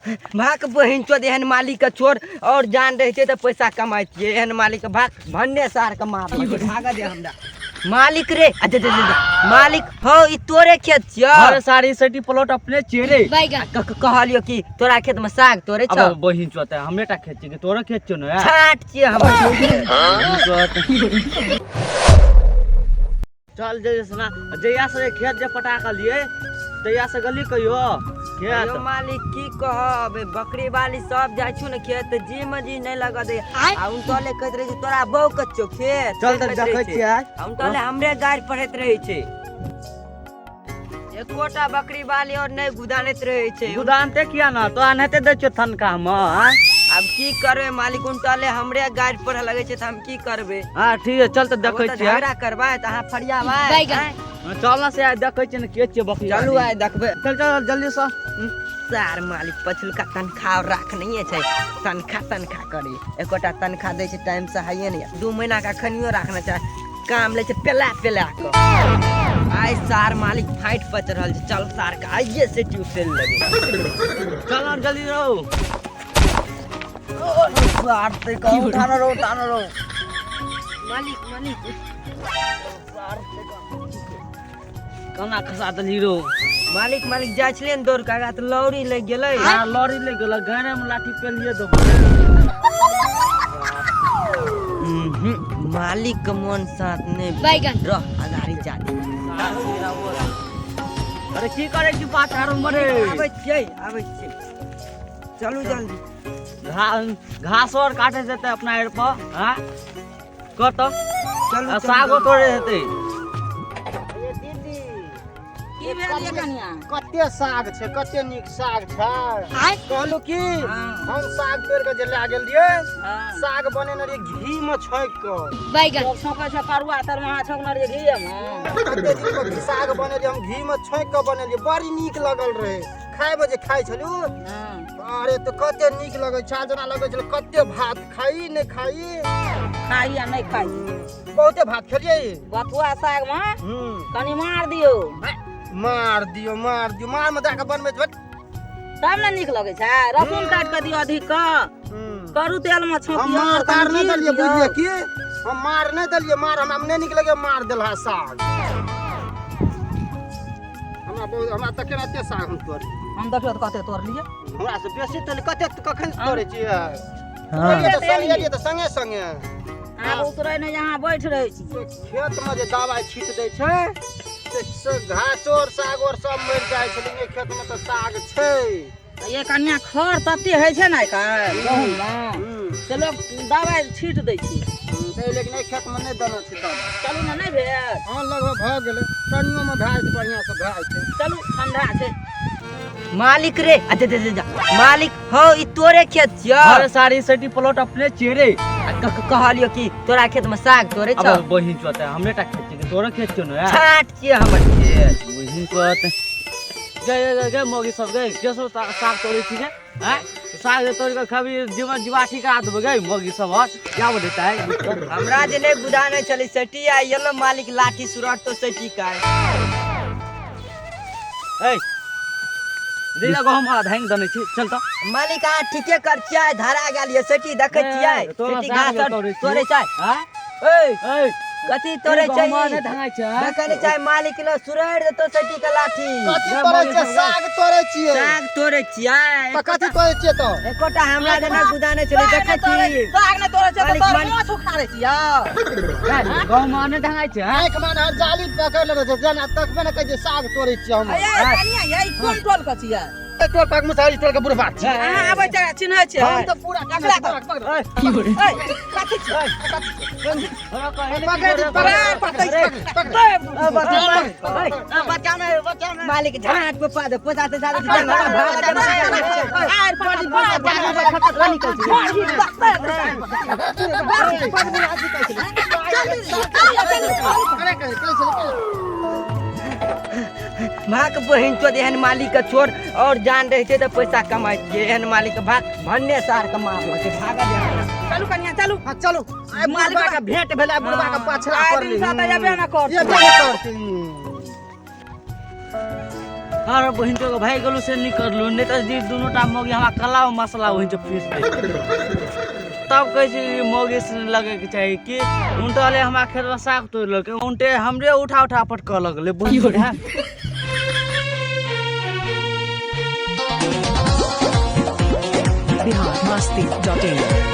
भाग बहिन चोद, एहन मालिक के छोड़ और जान रहते तऽ पैसा कमाइतियै। एहन मालिक के भाग भन्ने सार के मार भाग दे हमरा मालिक रे। अच्छा अच्छा अच्छा मालिक हो, ई तोरे खेत छियौ? अरे सारी सेटी प्लॉट अपने छियै रे। कहलियो कि तोरा खेत में साग तोरे छौ। अब बहिन चोत हमरे टा खेत छियै, तोरे खेत छौ ने? छाट छियै हमर। बहिन चोत। चल जे सुना, जहिया से खेत जे पटा के लिए तहिया से गली कहियो खेत। यौ मालिक की कहब, बकरी वाली सब जाइ छु ने खेत तऽ जी में जी नहीं लगऽ दै आ उनटले कहैत रहै छै तोरा बहू कच्चो खेत। चल तऽ कहैत देखै रहै छै। छियै आइ। आ उनटले हमरे गारि पढ़ैत रहै छै। एकोटा बकरी वाली और नहीं गुदानैत रहै छै। गुदानते किया ना, तो एनाहिते दै छियौ थनका मे आँय? आब की करबै मालिक, उनटले हमरे गारि पढ़ऽ लगै छै तऽ हम की करबै? हाँ ठीक है, चल तऽ देखै ओ तऽ छियै। झगड़ा करबै तऽ अहाँ फरियाबै आँय? चल ना से आइ देखै छियै ने के छियै बकरी चलू वाली। आइ देखबै। चल चल जल्दी से। सार मालिक पछुलका तनखा राखनहिए छै, तनखा तनखा करी एकोटा तनखा दै छै टाइम से हाइए नहि। 2 महीना के अखनियो राखना चाहे काम लै छै पेला पेला कऽ। आइ सार मालिक फाइट पच रहल छै, चल सार के आइए से ट्यूशन लगे। चल ना जल्दी रहो। सार ते कहूं उठाना रहो उठाना रहो मालिक मालिक सार ते कहूं केना खसा देलही रो? मालिक मालिक जाइ छलियै ने दौड़ के आगा तऽ लौरी लागि गेलै। हाँ लौरी लागि गेलै, गाने में लाठी पेलिए देबो। मालिक के मन साथ नहीं बैगन। रह अगाड़ी जा। अरे की करे छी पाछा आरो मरे? आबै छियै आबै छियै, चलू जल्दी। घास और काटे जेतै अपना एर पर। हाँ कर तो चलू, आ चलू, सागो जल्दी। तोड़े हेतै। की भेल ये कनिया? कते साग छै, कते नीक साग छै। कहलू की हम साग तोड़ के जे लए गेल रहियै, साग बनेने रहियै घी में छौंक के। बैगन। लोक छौंकै छै करुआ तर, वहाँ छौंकने रहियै घीये मे। कते दिन पर साग बनेलियै हम, घी में छौंक के बनेलियै, बड़ी नीक लगल रहे खाय में जे खाइ छलू। अरे तो कते नीक लगै छल, जेना लगै छल कते भात खाई नहि खाई। खाई आ नहि खाई। बहुते भात खेलियै। बथुआ साग में कनी मार दियौ। मार दियौ मार दियौ, मार में दए के बनबै छै तब ने नीक लगै छै। रसुन काटि कऽ दियौ अधिक कऽ, करू तेल में छौंकियौ। हम मार तार कनी नहि जीर देलियै। दियौ। बुझलियै की, हम मार नहि देलियै, मार हमरा नहि नीक लगै, मार देलहा साग हमरा बहुत। हमरा तऽ केना एते साग हम तोड़ी? हम देखियौ तऽ कते तोड़लियै। हमरा से बेसी तोड़ली। कते कखन तोड़ै छियै? हाँ। तोड़ियै तऽ संगे एलियै तऽ संगे संगे। आब उतरै नहि, यहाँ बैठ रहै छी। खेत में जे दवाई छीट दै छै से घासो और साग और सब मरि जाइ छै, लेकिन एहि खेत में तऽ साग छै। ये कनिया खर तते होइ छै ने आइ काल्हि गहूँम मे, से लोक दवाइ छीट दै छै। लेकिन एहि खेत में नहि देने छै दवाइ। चलू ने, नहि भेल? हाँ लगभग भऽ गेलै, कनियो में भए जेतै, बढ़िआँ से भए जेतै। चलू ठंडा छै। मालिक रे। अच्छा अच्छा अच्छा मालिक हो, ई तोरे खेत छियौ? अरे सारी सेटी प्लॉट अपने छियै रे। कहलियो कि तोरा खेत में साग तोरे छौ। अब बहिन चोत हमरे टा खेत छियै, तोरे खेत छौ ने? छाट छियै हमर खेत। बहिन चोत गे गे गे मौगी सब गे, के सब साग तोड़ै छी गे? आँय साग जे तोड़ि कऽ खेबही जीवन जीवाठी करा देबै गे मौगी सब। और क्या बोलता है? हमरा जे नहीं बुझाने छलै सेटी आइ एलो मालिक लाठी सुरट तो सेटी का। ए रीला गहूम धांगि देने छी, चल तऽ। मालिक अहाँ ठीके कर छियै, धरा गेल ये सेटी देखै छियै। तोरा सेटी साग घास जे और तोड़ै छी। तोड़ै छै। आँय? ए ए कथी तोड़ै छै? गहूम नहि धांगै छै? देखै नहि छै मालिक लो सुरैर देतो सेटी के लाठी। कथी तोड़ै छियै? साग तोड़ै छियै। साग तोड़ै छियै। तऽ कथी तोड़ै छियै तऽ? एकोटा हमरा जे नहि गुदाने छलै देखै छी। साग नहि तोड़ै छै तऽ मालिक, तोर मालिक। माछ उखाड़ै छियै। गहूम नहि धांगै छै? आँखि माने हर जाली पकड़ लेने छै, जेना तकबे ने कहै छै साग तोड़ै छियै हम। ये कनिया ये कोन टोल के छियै? टोल पाक मुसारी टोल के बुढ़बा छियै। अहाँ आबै छै चिन्है छियै? हम तऽ पूरा पकड़ा पकड़ पकड़। ए कथी छियै? पकड़ पकड़ पकड़। मालिक झाट पे पा दे पता ते सारे भाग बहिन चोद, एहन मालिक के छोड़ और जान रहते तऽ पैसा कमाइतियै। एहन मालिक के भाग भन्ने सार के मारलक भाग दे हमरा। चलू कनिया चलू। हाँ चलू, आइ बुढ़बा के भेंट भेलै, बुढ़बा के पाछला आइ पड़लै। दिन से तऽ एबे ने करतै। एबे ने करतै। हर बहिन तो भागि गेलू से नीक करलू, नहि तऽ जी दुनू टा मौगी हमरा कला मसला वही से पीस दे। तब कहै छै ई मौगी से लगैके चाही कि उनटले हमरा खेतमे साग तोड़ि लेलकै, उनटे हमरे उठा उठा पटकऽ लगलै बहिन। बिहार मस्ती.in।